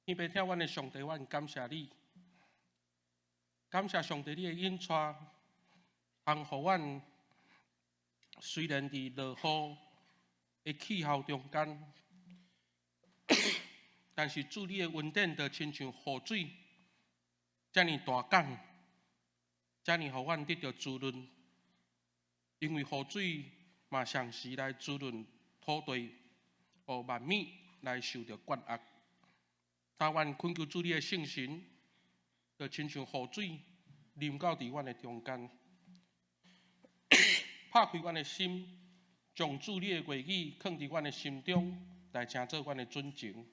天父疼阮的上帝，阮感謝你，感謝上帝你的引帶，通予阮雖然佇落雨的氣候中間，但是主你的恩典就親像雨水，遮爾大降，遮爾予阮得著滋潤。因為雨水嘛常時來滋潤土地，予萬物來受著灌壓。但阮懇求主你的聖神，就親像雨水臨到佇阮的中間，拍開阮的心，將主你的話語囥佇阮的心中，來成做阮的準繩。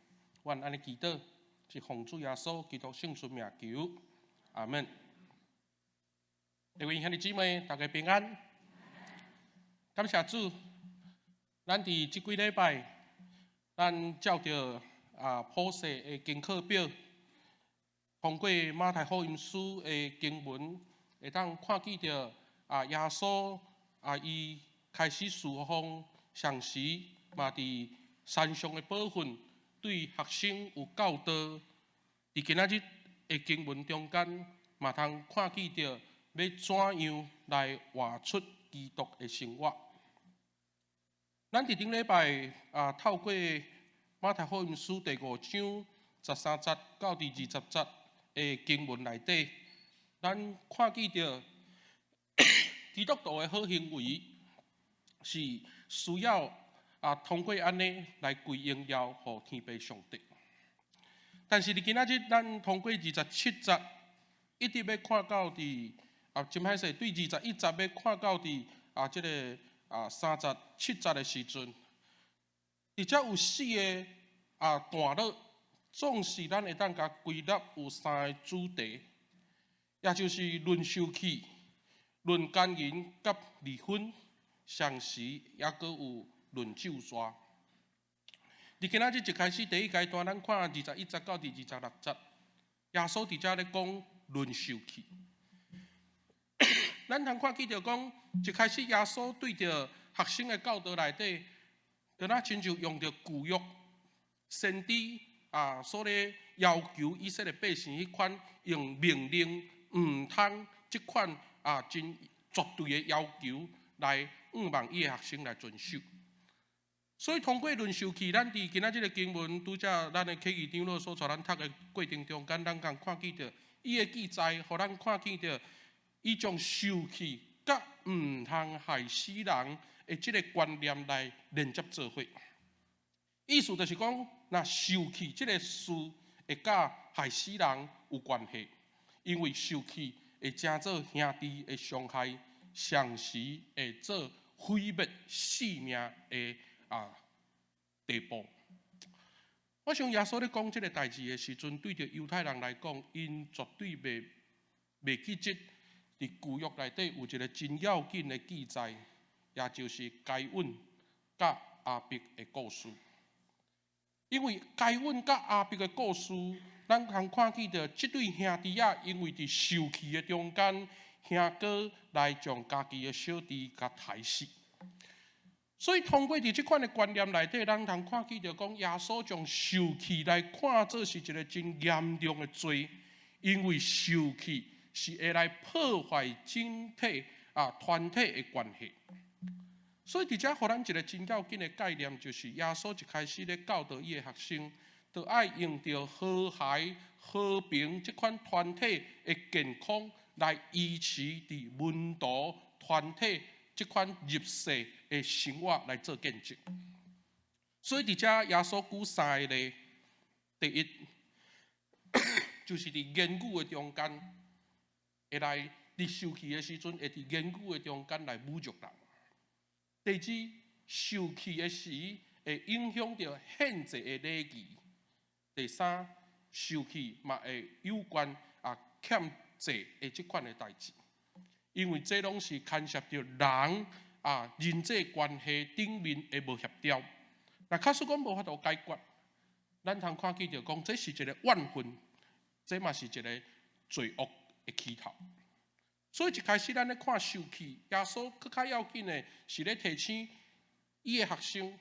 阮按呢祈禱，是奉主耶穌基督聖尊名求，阿門。各位兄弟姊妹，大家平安。感謝主，咱佇這幾禮拜，咱照著普世的功課表，通過馬太福音書的經文，會當看見著耶穌伊開始侍奉，同時嘛佇山上的寶訓對學生有教導。佇今仔日的經文中間，嘛通看見著欲怎樣來活出基督的生活。咱佇頂禮拜透過馬太福音書第五章13節到佇20節的經文內底，咱看見著基督徒的好行為是需要通過按呢來歸榮耀予天父上帝。但是佇今仔日，咱通過27節一直欲看到佇真歹勢，對21節欲看到佇這个37節的時陣，佇遮有四个段落，總是咱會當共歸納有三個主題，也就是論受氣、論姦淫佮離婚，同時抑閣有論咒詛。佇今仔日一開始第一階段，咱看21節到佇26節，耶穌佇遮咧講論受氣。咱通看見著講，一開始耶穌對著學生的教導內底，就若親像用著舊約先知所咧要求以色列百姓彼款用命令毋通這款真絕對的要求來向望伊的學生來遵守。所以通過論受氣，咱佇今仔這个經文，拄才咱的啟義長老所帶咱讀的過程中間，咱通看見著伊的記載，予咱看見著伊將受氣佮毋通害死人的這个觀念來連接做伙。意思就是講，若受氣這个事會佮害死人有關係，因為受氣會成做兄弟的傷害，同時會做毀滅性命的地步。我想耶穌咧講這个代誌的時陣，對著猶太人來講，𪜶絕對袂記得佇舊約內底有一个真要緊的記載，也就是該隱佮亞伯的故事。因為該隱佮亞伯的故事，咱通看見著這對兄弟仔，因為佇受氣的中間，兄哥來將家己的小弟共刣死。所以通過佇這款的觀念內底，咱通看見著講，耶穌將受氣來看做是一个真嚴重的罪，因為受氣是會來破壞整體團體的關係。所以佇遮予咱一个真要緊的概念，就是耶穌一開始咧教導伊的學生，就愛用著和諧、和平這款團體的健康來維持佇門徒團體這款入世的生活來做見證。所以佇遮耶穌舉三個例，第一就是佇言語的中間，會來佇受氣的時陣，會佇言語的中間來侮辱人。第二，受氣的時會影響著獻祭的禮儀。第三，受氣嘛會有關欠債的這款的代誌，因為這攏是牽涉著人人際關係頂面的無協調。若假使講無法度解決，咱通看見著講，這是一个怨恨，這嘛是一个罪惡的起頭。所以一開始咱咧看受氣，耶穌閣較要緊的是咧提醒伊的學生，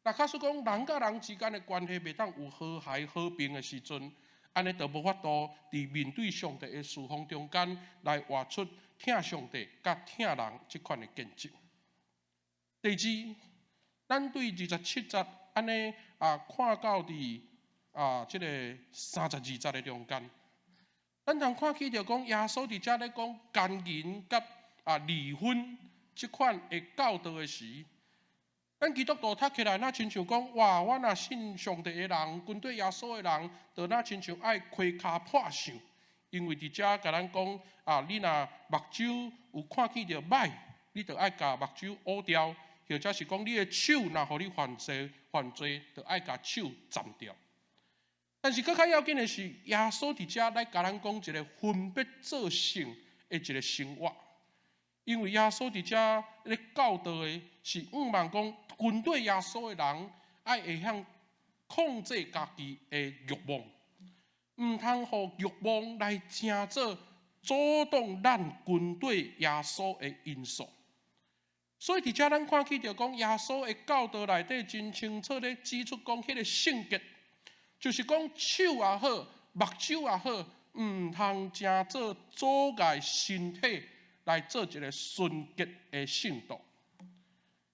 若假使講人佮人之間的關係袂當有和諧和平的時陣，按呢就無法度佇面對上帝的事奉中間來活出疼上帝佮疼人這款的見證。第二，咱對27節按呢啊看到佇啊這個32節的中間，咱通看見著講耶穌佇遮咧講姦淫佮啊離婚這款的教導的時，咱基督徒讀起來，若親像講哇，我若信上帝的人，跟隨耶穌的人，就若親像愛開跤破相，因為佇遮共咱講啊，你若目睭有看見著䆀，你就愛共目睭挖掉，或者是講你的手若予你犯罪，犯罪，就愛共手斬掉。但是閣較要緊的是，耶穌佇遮來共咱講一個分別做聖的一個生活。因為耶穌佇遮咧教導的是，向望講跟隨耶穌的人，愛會曉控制家己的慾望，毋通予慾望來成做阻擋咱跟隨耶穌的因素。所以佇遮咱看見著講，耶穌的教導內底真清楚咧指出講，彼個聖潔，就是講手也好，目睭也好，毋通成做阻礙身體來做一個純潔的聖徒。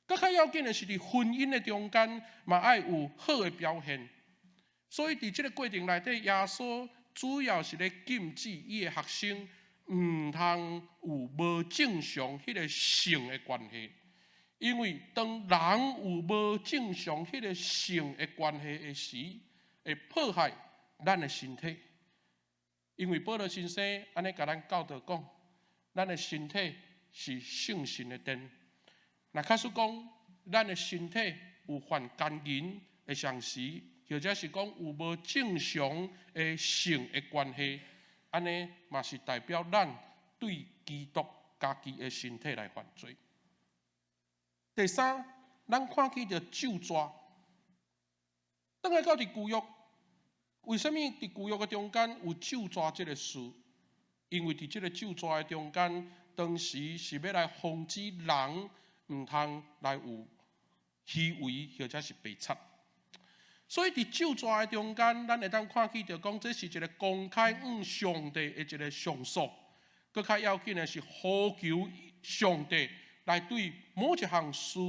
閣較要緊的是，佇婚姻的中間嘛愛有好的表現。所以佇這個過程內底，耶穌主要是咧禁止伊的學生毋通有無正常彼個性的關係。因為當人有無正常彼個性的關係的時，會破壞咱的身體。因為保羅先生按呢共咱教導講，咱的身體是聖神的殿。若假使講，咱的身體有犯姦淫的常時，或者是講有無正常的性的關係，按呢嘛是代表咱對基督家己的身體來犯罪。第三，咱看見著咒詛，轉來到佇舊約，為啥物佇舊約的中間有咒詛這個事？因為佇這個咒詛的中間，當時是欲來防止人毋通來有虛偽或者是白賊。所以佇咒詛的中間，咱會當看見著講，這是一個公開向上帝的一個上訴。閣較要緊的是呼求上帝來對某一項事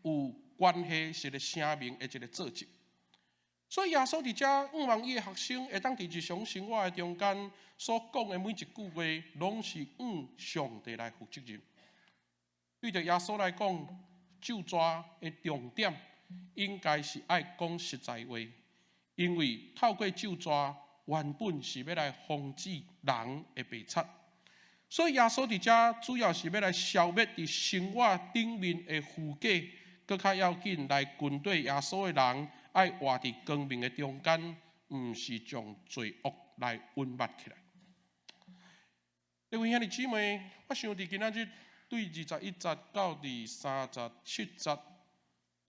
有關係，是個聲明的一個做證。所以耶穌佇遮向望伊的學生會當佇日常生活的中間所講的每一句話，攏是向上帝來負責任。對著耶穌來講，咒詛的重點應該是愛講實在話，因為透過咒詛，原本是欲來防止人會白賊。所以耶穌佇遮主要是欲來消滅佇生活頂面的虛假，閣較要緊來跟隨耶穌的人，愛活佇光明的中間，毋是將罪惡來隱瞞起來。各位兄弟姊妹，我想佇今仔日對21節到佇37節，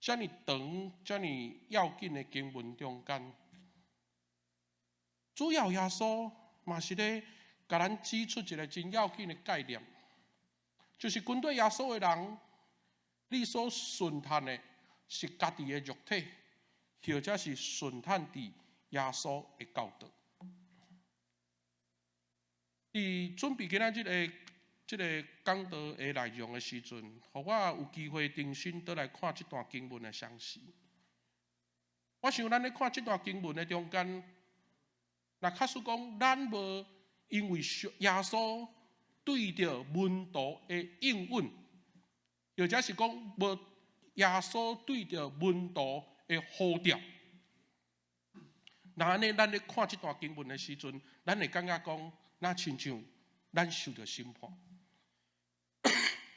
遮爾長、遮爾要緊的經文中間，主要耶穌嘛是咧共咱指出一個真要緊的概念，就是跟隨耶穌的人，你所順趁的是家己的肉體，或者是順趁佇耶穌的教導。佇準備今仔日的這個講道的內容的時陣，予我有機會重新倒來看這段經文的詳細。我想咱咧看這段經文的中間，若假使講咱無因為耶穌對著門徒的應允，或者是講無耶穌對著門徒的呼召，若按呢，咱咧看這段經文的時陣，咱會感覺講，若親像咱受著審判。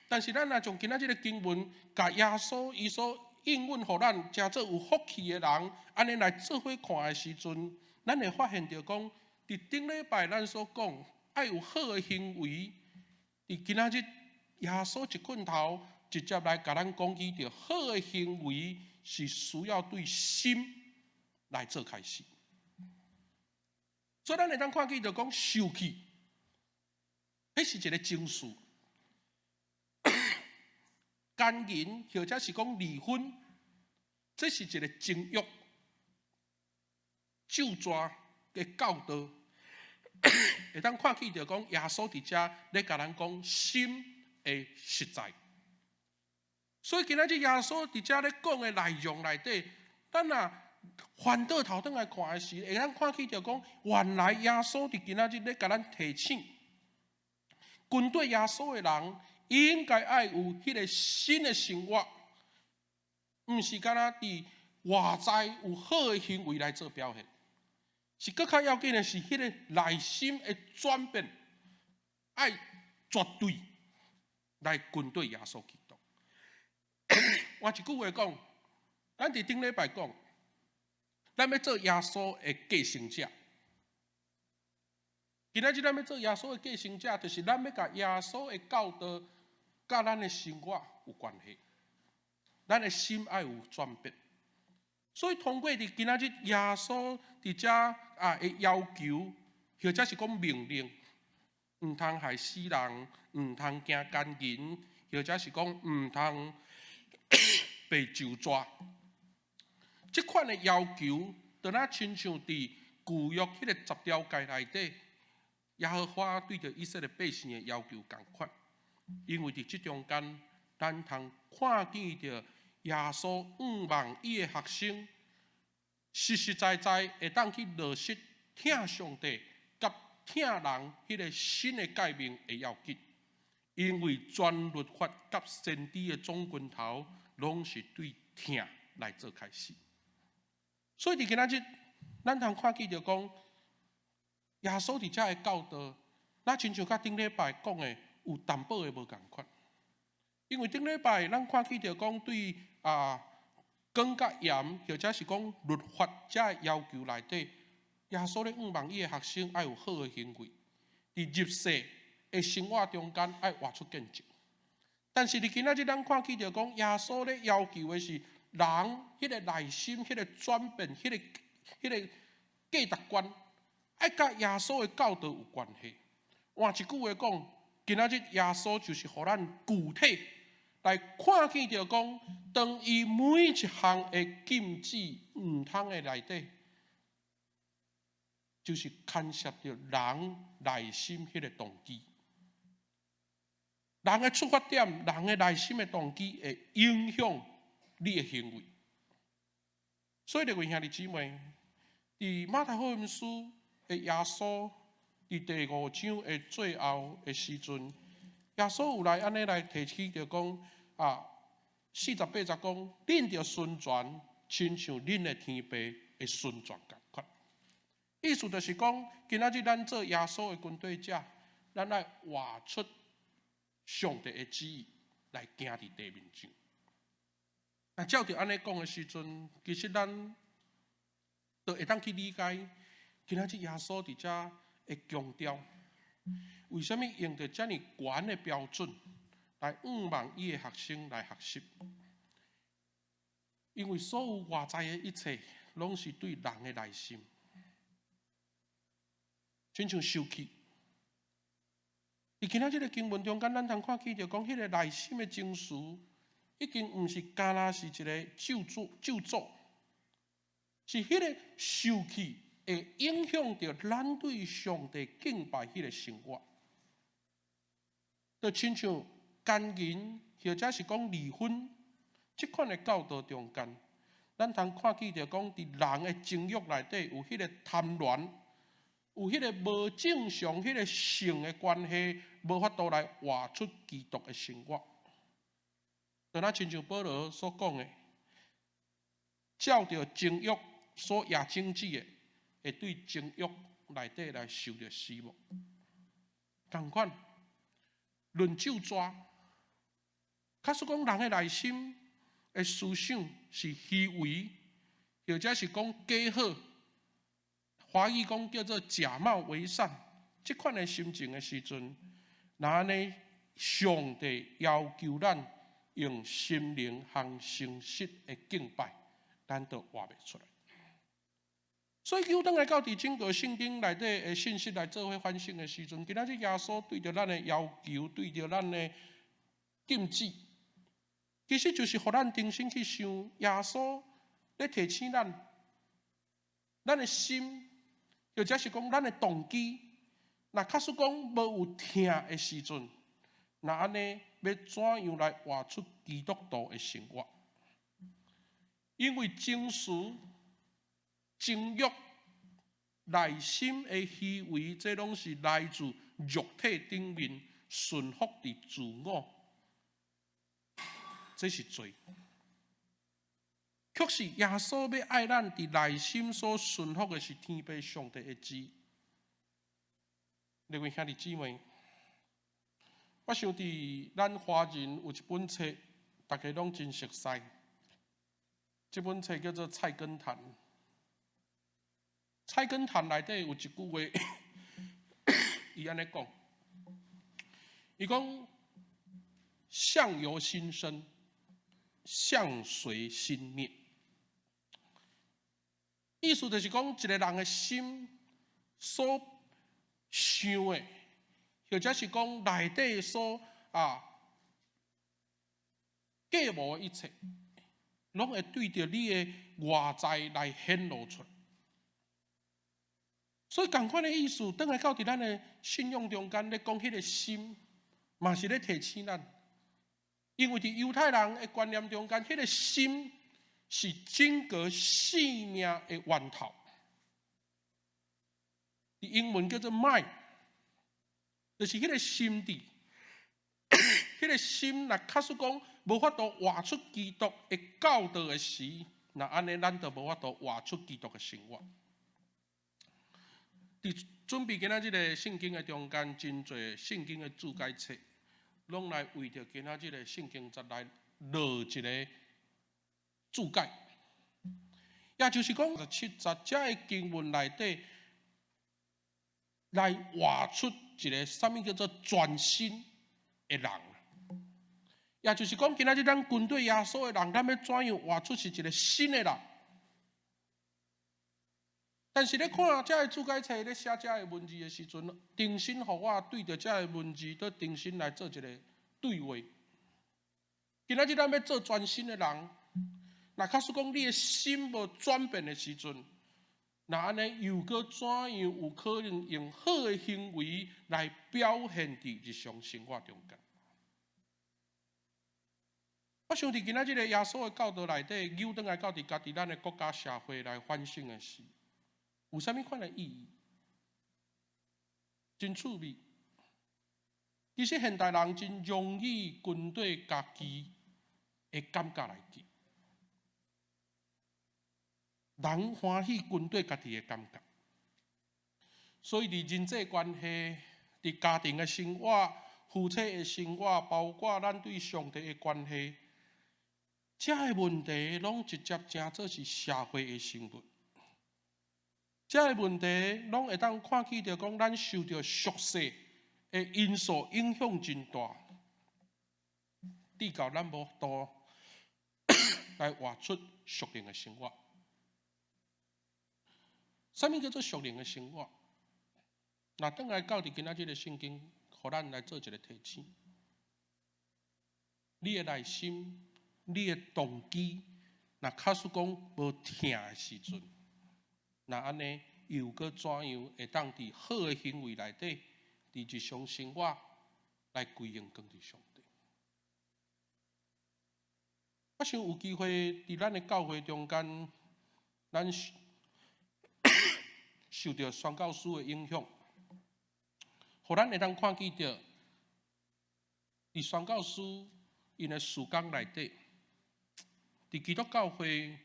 但是咱若從今仔這個經文，共耶穌伊所應允予咱成做有福氣的人，按呢來做伙看的時陣，咱會發現著講，佇頂禮拜咱所講愛有好的行為，佇今仔日耶穌一棍頭直接來共咱講起著好的行為是需要對心來做開始。所以咱會當看見著講受氣，彼是一個情緒。姦淫或者是講離婚，這是一個情慾咒詛的教導，會當看見著講耶穌佇遮咧共咱講心的實在。所以今仔日耶穌佇遮咧講的內容內底，咱若翻倒頭轉來看的時，會當看見著講，原來耶穌佇今仔日咧共咱提醒，跟隨耶穌的人應該愛有彼個新的生活，毋是干焦佇外在有好的行為來做表現，是閣較要緊的是彼個內心的轉變，愛絕對來跟隨耶穌基督。換一句話講，咱佇頂禮拜講，咱欲做耶穌的繼承者。今仔日咱欲做耶穌的繼承者，就是咱欲共耶穌的教導，佮咱的生活有關係。咱的心愛有轉變。所以通過佇今仔日耶穌佇遮啊的要求，或者是講命令，毋通害死人，毋通行姦淫，或者是講毋通被咒詛。這款的要求，就若親像佇舊約彼個十條誡內底，耶和華對著以色列百姓的要求仝款。因為佇這中間，咱通看見著耶穌向望伊的學生，實實在在會當去落實疼上帝佮疼人彼個新的誡命的要緊。因為全律法佮先知的總根頭，攏是對疼來做開始。所以佇今仔日，咱通看見著講，耶穌佇遮的教導，若親像佮頂禮拜講的有淡薄的無仝款。因為頂禮拜咱看見著講對啊光佮鹽，或者是講律法遮的要求內底，耶穌咧向望伊的學生愛有好的行為，佇入世的生活中間愛活出見證。但是佇今仔日咱看見著講，耶穌咧要求的是人彼個內心、彼個轉變、彼個價值觀，愛佮耶穌的教導有關係。換一句話講，今仔日耶穌就是予咱具體來看見著講，當伊每一項的禁止毋通的內底，就是牽涉著人內心彼個動機。人的出發點，人的內心的動機會影響你的行為。所以，各位兄弟姊妹，佇馬太福音書的耶穌佇第五章的最後的時陣，耶穌有來按呢來提起著講啊，48節講，恁著順全，親像恁的天父會順全仝款。意思就是講，今仔日咱做耶穌的跟隨者，咱愛活出上帝的旨意來行佇地面上。那照著按呢講的時陣，其實咱就會當去理解，今仔日耶穌佇遮會強調，為啥物用著遮爾懸的標準來向望伊的學生來學習？因為所有外在的一切，攏是對人的內心，親像受氣。佇今仔這个經文中間，咱通看見著講，彼個內心的情緒，已經毋是干焦是一个咒詛，咒詛，是彼个受氣會影響著咱對上帝敬拜彼个生活。就親像姦淫，或者是講離婚，這款的教導中間，咱通看見著講，佇人的情慾內底有彼个貪戀，有彼个無正常、彼个性的關係，無法度來活出基督的生活。就若親像保羅所講的，照著情慾所惹種子的，會對情慾內底來受著死亡。仝款論咒詛，假使講人的內心的思想是虛偽，或者是講假好，華語講叫做假冒為善，這款的心情的時陣，若按呢，上帝要求咱用心靈和誠實的敬拜，咱都活袂出來。所以，又轉來到佇整個聖經內底的信息來做伙反省的時陣，今仔日耶穌對著咱的要求，對著咱的禁止，其實就是予咱重新去想耶穌咧提醒咱，咱的心，或者是講咱的動機，若假使講無有疼的時陣，若按呢欲怎樣來活出基督徒的生活？因為情緒、情慾、內心的虛偽，這攏是來自肉體頂面順服佇自我，這是罪。卻是耶穌欲愛咱佇內心所順服的是天父上帝的旨意。各位兄弟姊妹，我想佇咱華人有一本冊，大家攏真熟悉。這本冊叫做《菜根譚》。《菜根譚》內底有一句話，伊按呢講，伊講相由心生，相隨心滅。意思就是講，一個人的心所想的，或者是講內底所計謀的一切，攏會對著你的外在來顯露出來。所以仝款的意思，轉來到佇咱的信仰中間咧講彼个心，嘛是咧提醒咱，因為佇猶太人的觀念中間，彼个心是整個生命的源頭。佇英文叫做 mind，就是彼个心智。彼个心若假使講無法度活出基督的教導的時，若按呢，咱就無法度活出基督的生活。佇準備今仔日个聖經的中間，真濟聖經的注解冊，攏來為著今仔日个聖經節來落一个注解。也就是講，17節這个經文內底，來活出一个啥物叫做全新的人。也就是講，今仔日咱跟隨耶穌的人，咱欲怎樣活出是一个新的人？但是咧看這个注解冊咧寫這个文字的時陣，重新予我對著這个文字，閣重新來做一个對話。今仔日咱欲做全新的人，若假使講你的心無轉變的時陣，若按呢又閣怎樣有可能用好的行為來表現佇日常生活中間？我想佇今仔日个耶穌的教導內底，扭轉來到佇家己咱的國家社會來反省的是，有啥物款的意義？真趣味。其實現代人真容易根據家己的感覺來記，人歡喜根據家己的感覺，所以佇人際關係、佇家庭的生活、夫妻的生活，包括咱對上帝的關係，這个問題攏直接成做是社會的生物。這个問題攏會當看見著講，咱受著俗世的因素影響真大，致到咱無法度來活出屬靈的生活。啥物叫做屬靈的生活？若轉來到佇今仔日个聖經，予咱來做一个提醒。你的內心，你的動機，若假使講無疼的時陣，若按呢又閣怎樣會當佇好的行為內底，佇日常生活來歸榮光佇上帝？我想有機會佇咱的教會中間，咱受著宣教師的影響，予咱會當看見著，佇宣教師𪜶的事工內底，佇基督教會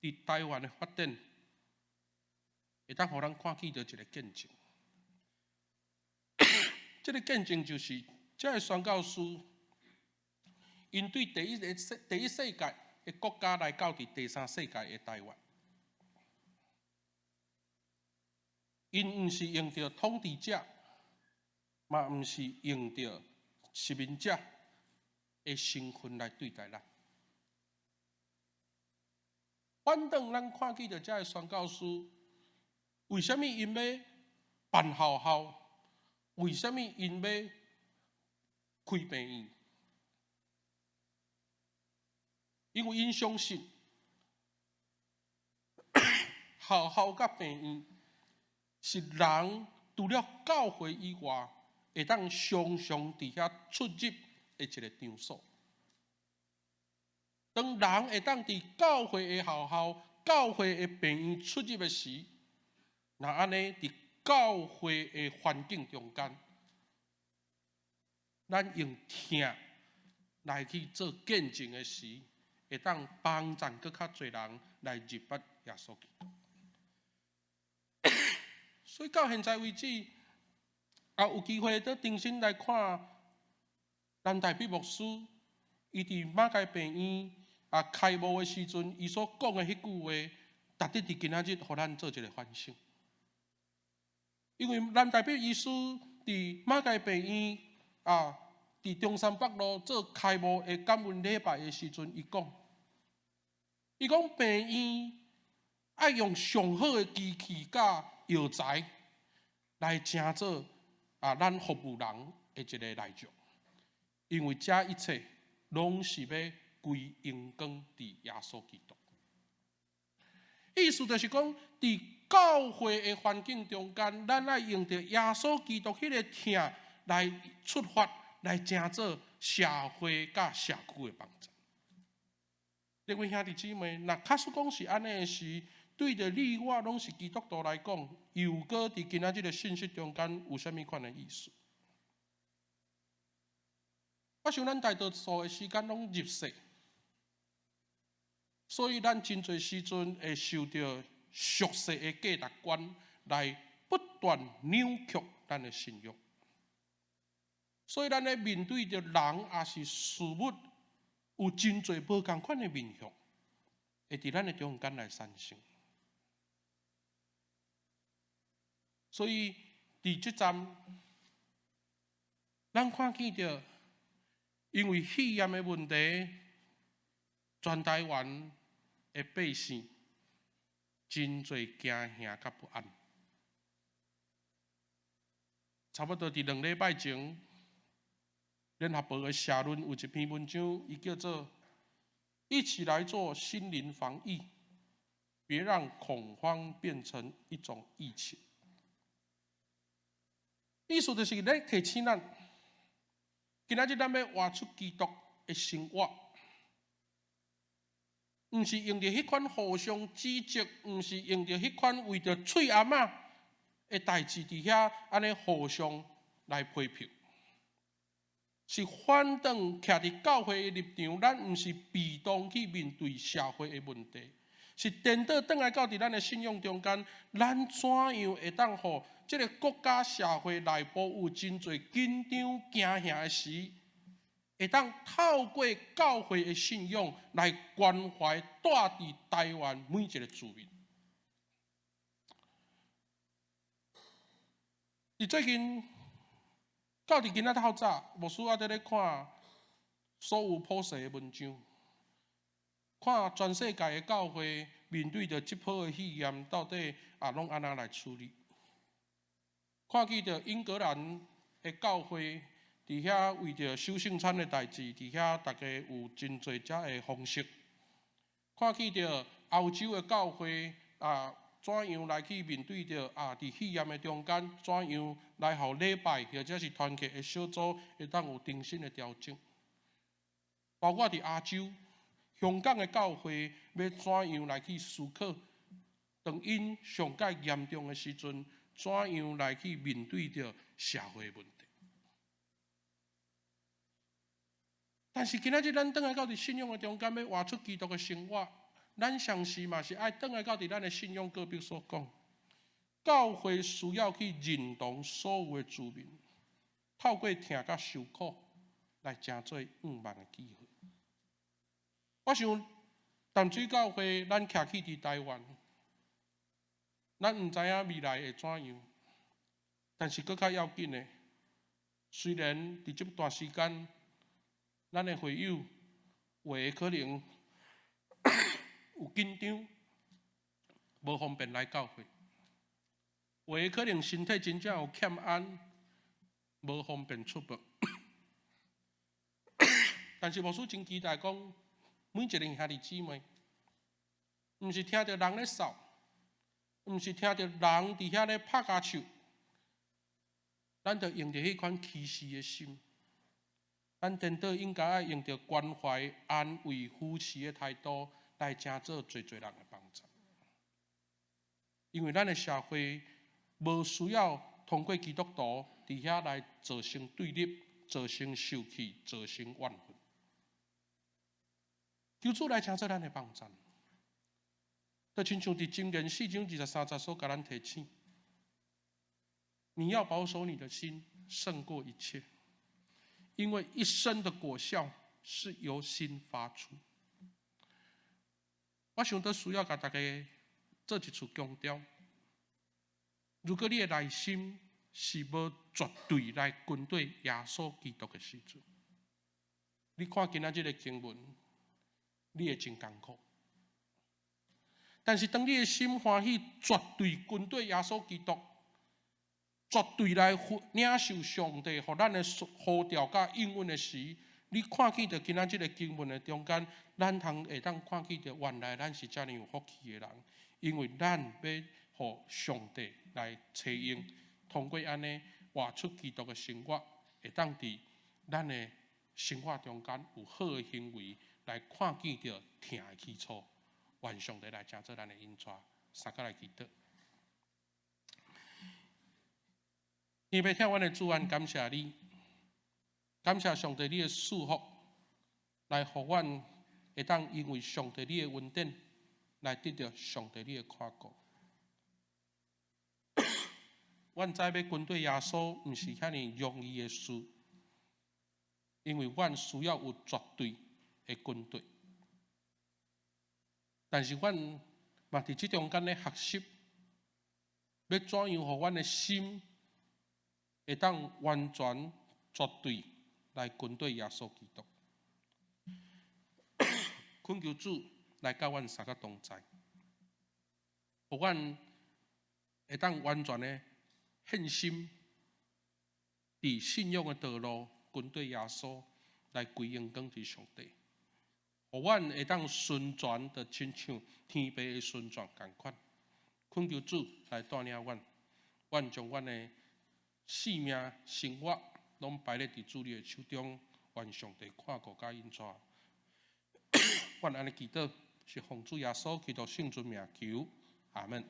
佇台灣的發展，會當予咱看見著一个見證。這个見證就是，這个宣教師，𪜶對第一世界的國家來到佇第三世界的台灣，𪜶毋是用著統治者，嘛毋是用著殖民者的身份來對待咱。反轉咱看見著這个宣教師，為啥物𪜶欲辦學校？為啥物𪜶欲開病院？因為𪜶相信，學校佮病院，是人除了教會以外，會當常常佇遐出入的一個場所。當人會當佇教會的學校、教會的病院出入的時，若按呢佇教會的環境中間，咱用疼來去做見證的時，會當幫助閣較濟人來認捌耶穌基督。所以到現在為止，也有機會閣重新來看藍大必牧師，伊佇馬偕病院啊開幕的時陣，伊所講的彼句話，值得佇今仔日予咱做一個反省。因為藍大必醫師佇馬偕病院啊，佇中山北路做開幕的感恩禮拜的時陣，伊講，伊講病院愛用上好的機器佮藥材來成做啊，咱服務人的一個內容，因為這一切攏是欲歸榮光佇耶穌基督。意思就是講，佇教會的環境中間，咱愛用著耶穌基督彼個疼來出發，來成做社會佮社區的幫助。各位兄弟姊妹，若假使講是按呢的時，對著你我攏是基督徒來講，又閣佇今仔這個信息中間有啥物款的意思？我想咱大多數的時間攏入世，所以咱真濟時陣會受著俗世的價值觀來不斷扭曲咱的信仰。所以咱咧面對著人抑是事物，有真濟無仝款的面向，會佇咱的中間來產生。所以佇這站，咱看見著，因為肺炎的問題，全台灣的百姓真濟驚嚇佮不安。差不多佇2禮拜前，聯合報的社論有一篇文章，伊叫做《一起來做心靈防疫，別讓恐慌變成一種疫情》。意思就是咧提醒咱，今仔日咱欲活出基督的生活，毋是用著彼款互相指責，毋是用著彼款為著喙罨仔的代誌佇遐按呢互相來批評，是反轉徛佇教會的立場，咱毋是被動去面對社會的問題，是顛倒轉來到佇咱的信仰中間，咱怎樣會當予這个國家社會內部有真濟緊張驚嚇的時，會當透過教會的信仰來關懷蹛佇台灣每一个住民。佇最近，到佇今仔透早，牧師還佇咧看所有普世的文章，看全世界的教會面對著這波的肺炎，到底啊攏按怎來處理？看見著英格蘭的教會佇遐為著守聖餐的代誌，佇遐逐家有真濟遮的方式。看見著歐洲的教會啊，怎樣來去面對著啊？佇肺炎的中間，怎樣來予禮拜或者是團契的小組會當有重新的調整？包括佇亞洲，香港的教會欲怎樣來去思考？當𪜶上蓋嚴重的時陣，怎樣來去面對著社會問題？但是今仔日咱轉來到佇信仰的中間，欲活出基督的生活，咱同時嘛是愛轉來到佇咱的信仰隔壁所講，教會需要去認同所有的住民，透過疼佮受苦來成做向望的記號。我想淡水教會，咱徛起佇台灣，咱毋知影未來會怎樣，但是閣較要緊的，雖然佇這段時間，咱的會友有的可能有緊張，無方便來教會；有的可能身體真正有欠安，無方便出門。但是牧師真期待講，每一个兄弟姊妹，毋是聽著人咧嗽，毋是聽著人佇遐咧拍跤手，咱就用著彼款歧視的心。咱顛倒應該愛用著關懷、安慰、扶持的態度來成做濟濟人的幫助。因為咱的社會無需要通過基督徒佇遐來造成對立、造成受氣、造成怨恨。求主來成做咱的幫助。就親像佇箴言4章23節所共咱提醒：你要保守你的心，勝過一切，因為一生的果效是由心發出。我想都需要共大家做一次強調：如果你的內心是無絕對來跟隨耶穌基督的時陣，你看今仔這个經文，你會真艱苦。但是當你的心歡喜絕對跟隨耶穌基督，絕對來領受上帝予咱的呼召佮應允的時，你看見著今仔這个經文的中間，咱通會當看見著原來咱是遮爾有福氣的人，因為咱欲予上帝來採用，通過按呢活出基督的生活，會當佇咱的生活中間有好的行為，來看見著疼的起初。願上帝來成做咱的引帶，三個來祈禱。天父疼阮的主，阮感謝你，感謝上帝你的賜福，來予阮會當因為上帝你的恩典，來得著上帝你的看顧。阮知欲跟隨耶穌，毋是遐爾容易的事，因為阮需要有絕對的跟隨。但是阮嘛佇這中間咧學習，欲怎樣予阮的心會當完全絕對來跟隨耶穌基督。懇求主來佮阮三個同在，予阮會當完全的獻心，佇信仰的道路跟隨耶穌，來歸榮光佇上帝。予阮會當順全，就親像天父的順全仝款。懇求主來帶領阮，阮將阮的性命生活攏擺咧佇主你的手中，願上帝看顧佮引帶。阮按呢祈禱，是奉主耶穌基督聖尊名求，阿門。